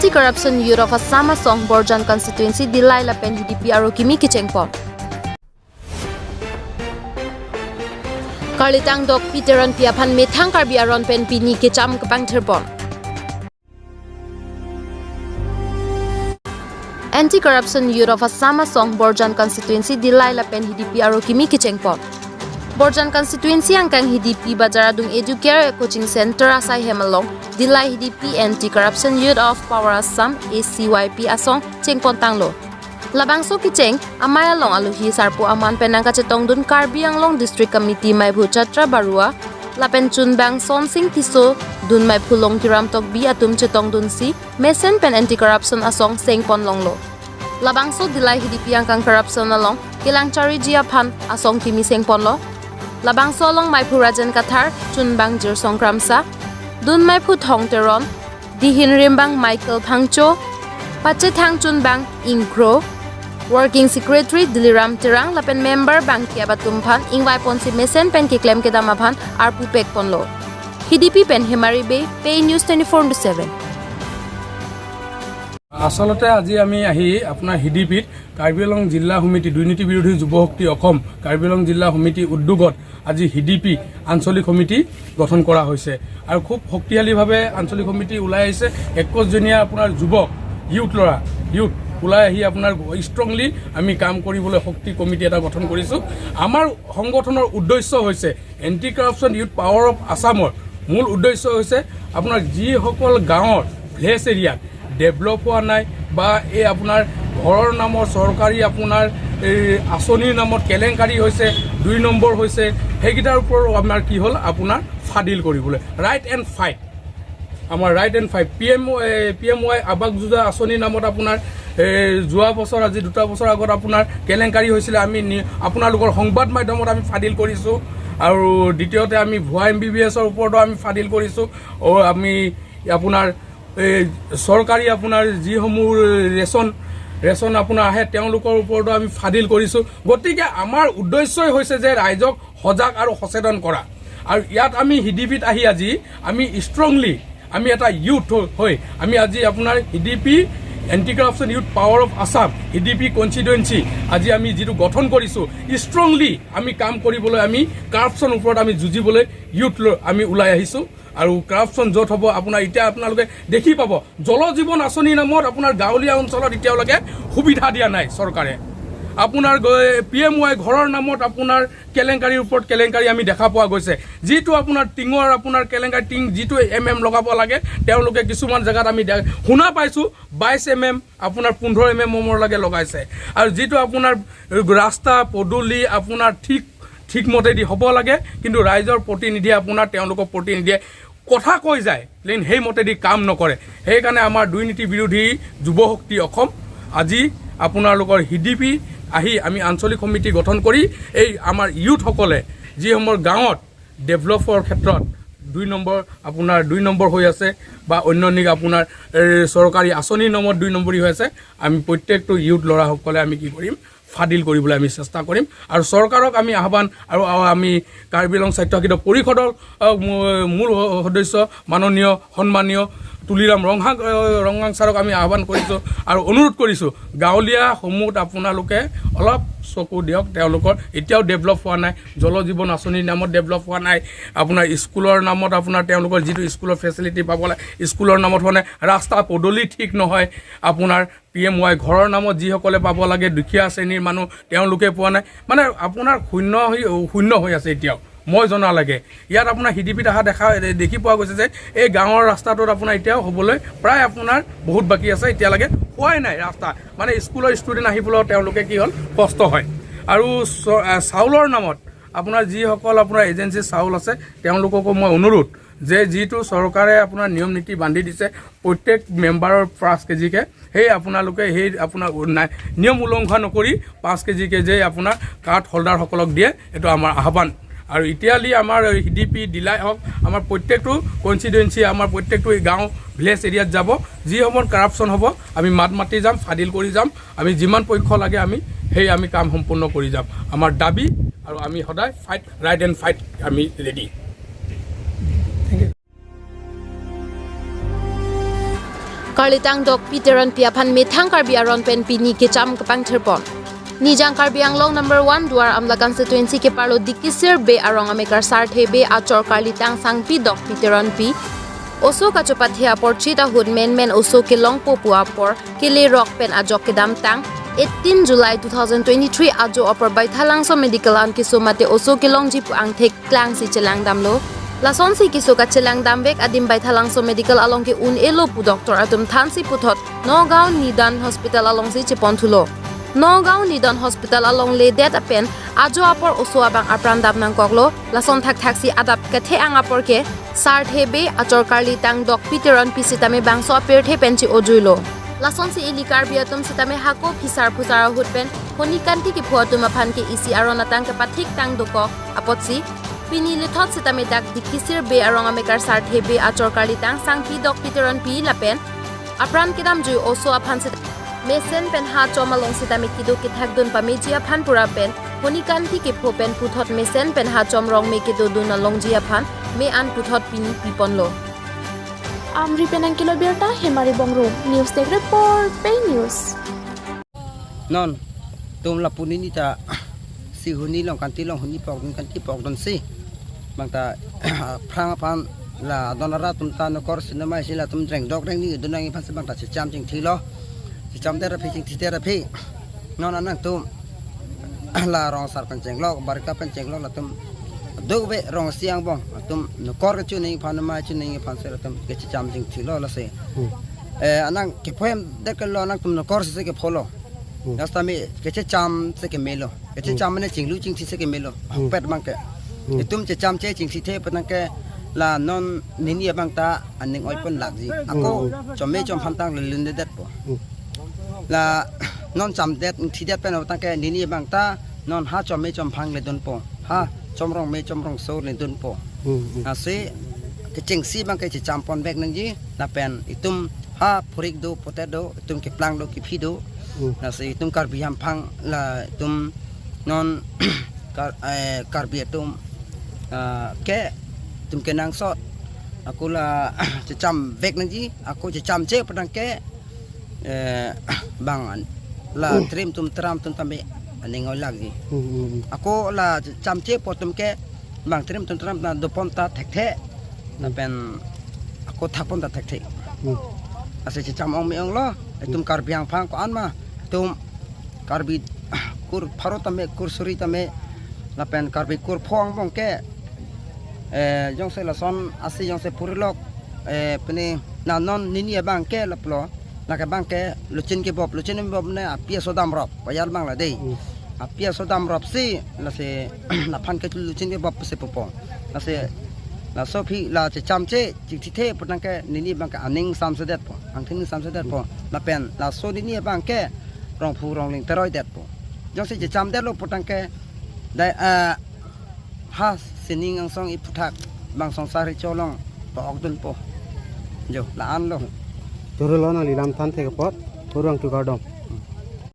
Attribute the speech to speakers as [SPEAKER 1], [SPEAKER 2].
[SPEAKER 1] Anti-Corruption Youth of Assam Asong Borjan Constituency Dilai Lapen HDP aro kimi kichengpon. Karlitang dok Peteron Piaphan Methang Karbi Aron Pen Pini Kicham Kpang Thirpon. Anti-Corruption Youth of Assam Asong Borjan Constituency Dilai Lapen HDP aro kimi kichengpon. Borjan Constituency angkang HDP Bajaradung Educare Coaching Center asai hemalong Dilai HDP Anti-Corruption Youth of Power Assam ACYP asong chengpon tanglo. Labangso kicheng amaya long aluhi sarpu aman penangka chetong dun Karbi Anglong District Committee mai Chatra Barua lapen chunbang son sing tiso dun mai phulong kiram tok bi atum chetong dun si mesen pen anti corruption asong seng pon long lo. Labangso dilai HDP angkang corruption along kilang chari jia phan asong kimi seng pon lo. Labangso along mai Rajan Kathar chunbang jir songkramsa dun mai phu thong teron dihin rimbang Michael Phangcho pache thang chunbang ingkro Working Secretary Diliram Terang lapen member bang kia batum phan ingwai ponsi mesen pen ki claim ke dama phan arpu pek ponlo. HDP pen Hemari Bay Pay News 24/7.
[SPEAKER 2] আচলতে আজি আমি আহি আপোনাৰ হিডিপিত কাৰ্বি আংলং জিলা সমিতি, দুৰ্নীতি বিৰোধী যুৱ শক্তি অসম কাৰ্বি আংলং জিলা সমিতি উদ্যোগত আজি হিডিপি আঞ্চলিক সমিতি গঠন কৰা হৈছে আৰু খুব শক্তিশালীভাৱে আঞ্চলিক সমিতি ওলাই আহিছে। 21জনীয়া আপোনাৰ যুৱক, ইউথ ল'ৰা, ইউথ ওলাই আহি আপোনাৰ ষ্ট্ৰংলি আমি কাম কৰিবলৈ শক্তি কমিটি এটা গঠন কৰিছোঁ। আমাৰ সংগঠনৰ উদ্দেশ্য হৈছে Anti Corruption Youth Power of আছামৰ মূল উদ্দেশ্য হৈছে আপোনাৰ যিসকল গাঁৱৰ ভিলেজ এৰিয়াত ডেভেলপ হোৱা নাই বা এই আপোনাৰ ঘৰৰ নামৰ চৰকাৰী আপোনাৰ এই আঁচনিৰ নামত কেলেংকাৰী হৈছে, দুই নম্বৰ হৈছে, সেইকেইটাৰ ওপৰত আমাৰ কি হ'ল আপোনাৰ ফাদিল কৰিবলৈ ৰাইট এণ্ড ফাইট, আমাৰ right and fight. P M Y Awas যোজনা আঁচনিৰ নামত আপোনাৰ এই যোৱা বছৰ, আজি 2টা বছৰ আগত আপোনাৰ কেলেংকাৰী হৈছিলে। আমি আপোনালোকৰ সংবাদ মাধ্যমত আমি ফাদিল কৰিছোঁ। আৰু দ্বিতীয়তে আমি ভুৱা এমবিবিএছৰ ওপৰতো আমি ফাদিল কৰিছোঁ। আমি আপোনাৰ এই চৰকাৰী আপোনাৰ যিসমূহ ৰেচন ৰেচন আপোনাৰ আহে, তেওঁলোকৰ ওপৰতো আমি ফাদিল কৰিছোঁ। গতিকে আমাৰ উদ্দেশ্যই হৈছে যে ৰাইজক সজাগ আৰু সচেতন কৰা। আৰু ইয়াত আমি হিডিপিত আহি আজি আমি ষ্ট্ৰংলি আমি এটা ইউথ হৈ আমি আজি আপোনাৰ হিডিপি Anti Corruption Youth Power of Assam হিডিপি constituency আজি আমি যিটো গঠন কৰিছোঁ, ষ্ট্ৰংলি আমি কাম কৰিবলৈ, আমি কাৰাপশ্যন ওপৰত আমি যুঁজিবলৈ ইউথ আমি ওলাই আহিছোঁ। আৰু কাৰাপশ্যন য'ত হ'ব আপোনাৰ, এতিয়া আপোনালোকে দেখি পাব, জল জীৱন আঁচনিৰ নামত আপোনাৰ গাঁৱলীয়া অঞ্চলত এতিয়ালৈকে সুবিধা দিয়া নাই চৰকাৰে। আপোনাৰ পিএমৱাই ঘৰৰ নামত আপোনাৰ কেলেংকাৰীৰ ওপৰত কেলেংকাৰী আমি দেখা পোৱা গৈছে। যিটো আপোনাৰ টিঙৰ আপোনাৰ কেলেংকাৰী, টিং যিটো এমএম লগাব লাগে, তেওঁলোকে কিছুমান জেগাত আমি শুনা পাইছোঁ 22 এমএম, আপোনাৰ 15 এমএমৰ লাগে লগাইছে। আৰু যিটো আপোনাৰ ৰাস্তা পদূলি আপোনাৰ ঠিক ঠিকমতেদি হ'ব লাগে, কিন্তু ৰাইজৰ প্ৰতিনিধিয়ে আপোনাৰ তেওঁলোকৰ প্ৰতিনিধিয়ে কথা কৈ যায়, লেকিন সেইমতেদি কাম নকৰে। সেইকাৰণে আমাৰ দুৰ্নীতি বিৰোধী যুৱ শক্তি অসম আজি আপোনালোকৰ হিডিপি আহি আমি আঞ্চলিক সমিতি গঠন কৰি এই আমাৰ ইউথসকলে যিসমূহ গাঁৱত ডেভেলপৰ ক্ষেত্ৰত দুই নম্বৰ, আপোনাৰ দুই নম্বৰ হৈ আছে বা অন্যান্য আপোনাৰ এই চৰকাৰী আঁচনিৰ নামত দুই নম্বৰী হৈ আছে, আমি প্ৰত্যেকটো ইউথ ল'ৰাসকলে আমি কি কৰিম, ফাদিল কৰিবলৈ আমি চেষ্টা কৰিম। আৰু চৰকাৰক আমি আহ্বান আৰু আমি কাৰ্বি আংলং স্বায়ত্তশাসিত পৰিষদৰ মূল সদস্য মাননীয় সন্মানীয় তুলিৰাম ৰংহাং ৰংহাং ছাৰক আমি আহ্বান কৰিছোঁ আৰু অনুৰোধ কৰিছোঁ, গাঁৱলীয়া সমূহত আপোনালোকে অলপ চকু দিয়ক। তেওঁলোকৰ এতিয়াও ডেভেলপ হোৱা নাই। জল জীৱন আঁচনিৰ নামত ডেভেলপ হোৱা নাই। আপোনাৰ স্কুলৰ নামত আপোনাৰ তেওঁলোকৰ যিটো স্কুলৰ ফেচিলিটি পাব লাগে, স্কুলৰ নামত হোৱা নাই। ৰাস্তা পদূলি ঠিক নহয়। আপোনাৰ পিএমৱাই ঘৰৰ নামত যিসকলে পাব লাগে, দুখীয়া শ্ৰেণীৰ মানুহ, তেওঁলোকে পোৱা নাই। মানে আপোনাৰ শূন্য হৈ আছে এতিয়াও মই জনা লাগে। ইয়াত আপোনাৰ হিডিপিত অহা দেখি পোৱা গৈছে যে এই গাঁৱৰ ৰাস্তাটোত আপোনাৰ এতিয়াও হ'বলৈ প্ৰায় আপোনাৰ বহুত বাকী আছে। এতিয়ালৈকে হোৱাই নাই ৰাস্তা। মানে স্কুলৰ ষ্টুডেণ্ট আহিবলৈও তেওঁলোকে কি হ'ল, কষ্ট হয়। আৰু চাউলৰ নামত আপোনাৰ যিসকল আপোনাৰ এজেঞ্চিৰ চাউল আছে, তেওঁলোককো মই অনুৰোধ যে যিটো চৰকাৰে আপোনাৰ নিয়ম নীতি বান্ধি দিছে, প্ৰত্যেক মেম্বাৰৰ 5 কেজিকৈ, সেই আপোনালোকে সেই আপোনাৰ নাই নিয়ম উলংঘা নকৰি 5 কেজিকৈ যে আপোনাৰ কাৰ্ড হোল্ডাৰসকলক দিয়ে, এইটো আমাৰ আহ্বান। আৰু এতিয়ালি আমাৰ ডি পি ডিলাই হওক, আমাৰ প্ৰত্যেকটো কনষ্টিটুৱেঞ্চি, আমাৰ প্ৰত্যেকটো গাঁও ভিলেজ এৰিয়াত যাব। যিসমূহত কাৰাপশ্যন হ'ব, আমি মাত মাতি যাম, ফাদিল কৰি যাম। আমি যিমান পক্ষ লাগে, আমি সেই আমি কাম সম্পূৰ্ণ কৰি যাম। আমাৰ দাবী আৰু আমি সদায় ফাইট, ৰাইট এণ্ড ফাইট আমি ready.
[SPEAKER 1] Karlitang Karlitang dok Peteron Piaphan Methang Karbi Aron pen Pini ke cham kapang therpon. Nijang Karbi Anglong number 1 Duar Amla constituency ke parlo Dikisir be arong amekar sarthe be achor Karlitang sangpi dok Peteron Pi. Oso kachopathia por chita hud men men oso ke long po pua por ke le rock pen ajok ke dam tang 18 July 2023 ajo opor baithalangso medical an ki somate oso ke long jipu ang thek klang si chelang damlo lason si kiso ka chelang dambek adim baithalangso medical along ke un elo pu doctor atum thansi puthot Nagaon Nidan hospital along si cheponthulo Nagaon Nidan hospital along le det apen ajo apor oso abang apran dam nang koklo lason thak thak si adap ka the ang apor ke sarthe be achor Karlitang dok Peteron pisitame bangso aper the penchi ojuilo lason si ili karbi atum sitame hako phisar phusar hutpen honikanti ki phuatum aphan ke isi aron atang ka pathik tang doko apotsi pini le thot sitame dak dikisir be arong amekar sarthe be achor Karlitang sangpi dok Peteron pi lapen apran kidam jui oso aphan sit mesen pen ha chomalong sitame kido ki thakdun pame jia phan pura pen honikanti ke phopen puthot mesen pen ha chomrong me kido dun along jia phan me an puthot pini pipon lo
[SPEAKER 3] Amri Penang Kilo Berta Hemari Bongru News Tech Report Pay News.
[SPEAKER 4] Non tum la puni ni ta si huni long kanti long huni pok dun kanti pok dun si bang ta prang pan la donara tum ta no kor sinema si la tum dreng dok reng ni dun nang pan se bang ta cham ching thi lo cham therapy ching thi therapy non anang tum la rong sar pan cheng lo barka pan cheng lo la tum do be rong siang bong tum no kor chu nei phan ma chu nei phan se la tum ke cham ching thi lo la se anang ke poem de ke lo anang tum no kor se ke pholo rasta me ke che cham se ke melo ke che cham ne ching lu ching thi se ke melo pet bang ke tum che cham che ching thi the patang ke la non nini bang ta aning oi pon lak ji ako chome chom pham tang lun de det po la non cham det thi det pen tang ke nini bang ta non ha chome chom phang le don po ha chom rong me chom rong so le don po a se ke ching si bang ke che cham pon bek nang ji la pen itum ha phurik do potato itum ke plang do ki phi do na se tum karbi ham phang la tum non kar karbi tum ke tum ke nang sot aku la cham vek nang ji aku cham che padang ke bang la trim tum tram tum tambe aning oi lag ji aku la cham che po tum ke bang trim tum tram na dopon ta thek the na pen aku thakpon ta thek the ase cham ong me ong lo tum karbi hang phang ko an ma tum karbi kur pharo tame kur suri tame la pen karbi kur phong bong ke jong se la son asi jong se purilok pne na non nini bang ke la plo la ka bang ke luchin ke bob luchin bob ne apia sodam rop payal bang la dei apia sodam rop si la se la phan ke luchin ke bob se popo la se la so phi la che cham che ching thi the patang ke nini bang ka aning sam se det po ang thing sam se det po la pen la so nini bang ke rong phu rong ling teroi det po jong se che cham det lo patang ke dai a ha sining ang song i phuthak bang song sari cholong to ok dun po jo la an lo
[SPEAKER 5] toro lo na lilam than the pot torang tu gardom.